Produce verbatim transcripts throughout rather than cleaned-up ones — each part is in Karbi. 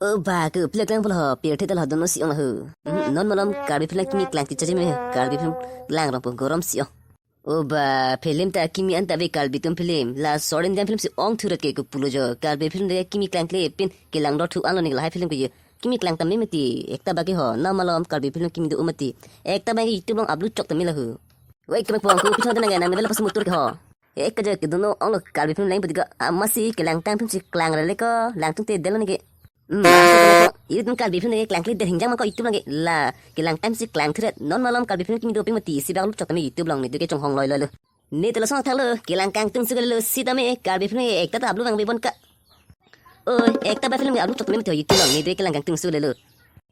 O ba, ke upilak lang pulo ho, pirthe ta lo dono si ong ho. Hmm, non malom Karbi film kimi klang ti chaji me, Karbi film lang rong po gorom si ong. O ba, film ta kimi anta ave Karbi atum film. La South Indian film si ong thurat ke ko pulo jo. Karbi film de kimi klangkle pin kelang dor thu anlo ne lahai film ke yo. Kimi klang tame mati, ekta ba ke ho, non malom Karbi film kimi do mati. Ekta ba ke YouTube along upload chok tame lo ho. Wait, kemepong, ko pithot nang nang meda la pas mutur ke ho. Ek kaja ke dono onglo Karbi film lang putiko, amasi kelangtang film si klang rele ko, langtung te delo ne ke. Hmm, amasi kemepong, itum Karbi film ne klangkle der hingjang ma ko YouTube along ke la, kelangtang si klang thurat, non malom Karbi film kimi doping mati, isi bak upload chok tame YouTube along ne tu ke chonghong loi loi lo. Ne te lason thalo, kelang kangtung suka lo, sitame Karbi film ke ekta ta upload vangve bon ka. Oi, ekta ba film ke upload chok tame mati ho YouTube along, ne tu kelang kangtung suka lo.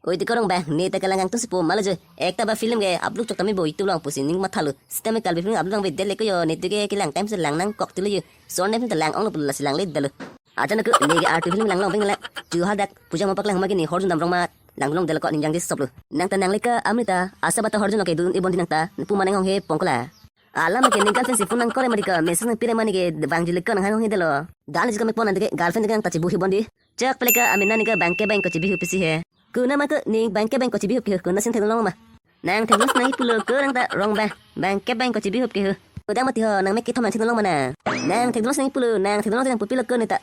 Oi, ti korong ba, ne ta kelang kangtung si po malo jo, ekta ba film ke upload chok tame bo YouTube along pusi ning mathalo. Sitame Karbi film upload vangve dele ko yo, ne tu ke kelangtang si lang nangkok ti lo yo. Son ne film ta lang onglo pulo lasi langle dalo. Ajan aku, ne ke R two film lang long veng lang. Chu hadak, puja mopak lang ma ke ne horjun dam rong ma, lang long delo ko ningjang di sop lo. Nang ta nangle ka, amri ta, asa bata horjun lo ke dun ibon di nang ta, pu manang hong he pongkola. Alam ke ne girlfriend si phone nang kore mati ko, message nang pire mani ke, vangji le ko nang han hong he delo. Dal ji ko mek pon nang ke, girlfriend ke nang ta chibu hi bon di. Chak pele ka, amin nani ke bank ke bank ko chibi hu pisi he. Kuna ma ko ning bank ke bank ko chibi hu ke, kuna sin theklong ma. Nang theklong nang pulo ko nang ta rong ba. Bank ke bank ko chibi hu ke hu. Ko dang mati ho, nang mek ke thom nang theklong mana. Nang theklong nang pulo, nang theklong nang pupi lo ko ne ta.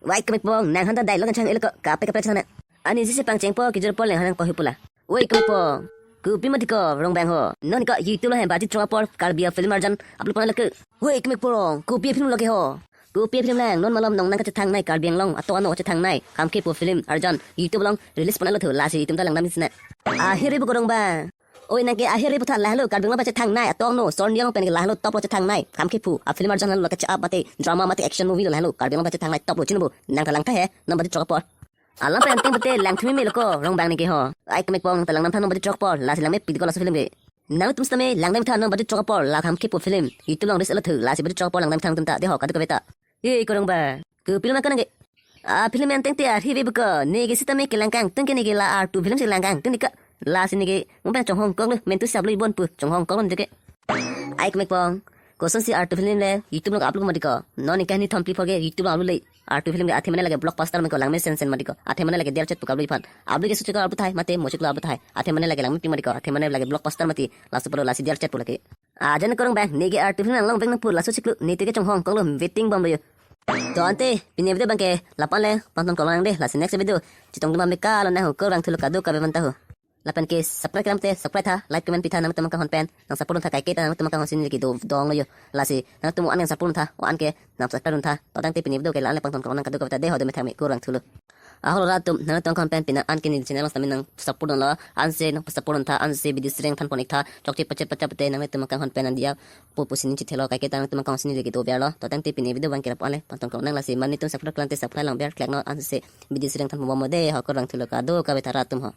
Wai kemepong, nang han ta dialogue nang chang elo ko, kape kape chang na. Ani jisi pangcheng po, kijor po leng han nang po hu pula. Woi kemepong, kopi mati ko rong bang ho. Non ko YouTube along hem baji throk apor Karbi film arjan upload pon lo ko. Woi kemepong, kopi film lo ke ho. Kopi film lang, non malom nong nang kachethang nai Karbi Anglong ato ano kachethang nai. Khamkhe pu film arjan YouTube along release pon lo thu, lasi itum ta lang dam sina. Ahir ibu ko rong bang. Oi nang ke ahir ibu tha lahlo Karbi Anglong kachethang nai ato ano, South India along pen ke lahlo top lo chethang nai. Khamkhe pu, a film arjan lo kacha mate, drama mate action movie lo lahlo Karbi Anglong kachethang nai top lo chinobu. Nang ta lang tha he, non baji throk apor. Alam pen ting pete lang thumi me lo ko rong bang ne ke ho. Ai kemepong nang ta lang dam tha non baji throk apor, lasi lang me pidi ko laso film ke. Nangtum sitame lang dam tha non baji throk apor, la Khamkhe pu film. YouTube along release lo thu, lasi baji throk apor lang dam tha nangtum ta, de ho kadu kabe ta. Ye ko rong bang. Kopi lo ma ko nang ke. A film yang teng te a hive buko, ne ke sitame kelang kangtung ke ne ke la R two film si lang kangtung ne ka. Lasi ne ke, mo pen chonghong kok lo, mentu si upload bon pu, chonghong kok lo ne ke. Ai kemepong. Koson si R two film le, YouTube along upload mati ko. Non ne kahini thom phli phor ke YouTube along upload le. R two film ke athe mane lake blockbuster ma ko lang me sen sen mati ko. Athe mane lake der chet pu ka upload phan. Upload ke suchik upload thai, mate mochik lo upload thai. Athe mane lake lang me pi mati ko. Athe mane lake blockbuster mati. Laso puro lasi der chet pu lake. Ajan ko rong bang, ne ke R two film lang long bang nang pu laso chiklo, ne tu ke chonghong kok lo, waiting bom lo yo. To ante, pini video bang ke, lapu-an le, pangton kok nang de, lasi next video. Chetong duma me ka lo nang ho, ko rang thulo kadu kabe man ta ho. Lapen ke subscribe kelang te, subscribe tha, like comment pi tha nangtum kehon pen, nang support tha kaike ta nangtum kehon sini lagi do dong lo yo. Lasi, nangtum an nang support tha, an ke, nang subscribe tha, to tangte pini video ke la-an le pangton kok nang kadu kabe ta de ho de me thang me ko rang thulo. Ahol rat atum, nangtum kehon pen pina an ke ne channel sitame nang support lo, ansi nang support tha, ansi video share than pon ik tha, chokche pache pache pate nangtum kehon pen an dia, pu pu sini chithelo kaike ta nangtum kehon sini lagi do biar lo, to tangte pini video bang ke lapu-an le, pangton kok nang lasi, mane tum subscribe kelang te subscribe lang biar klek non ansi video share than pon bom de ho ko rang thulo kadu kabe ta rat atum ho.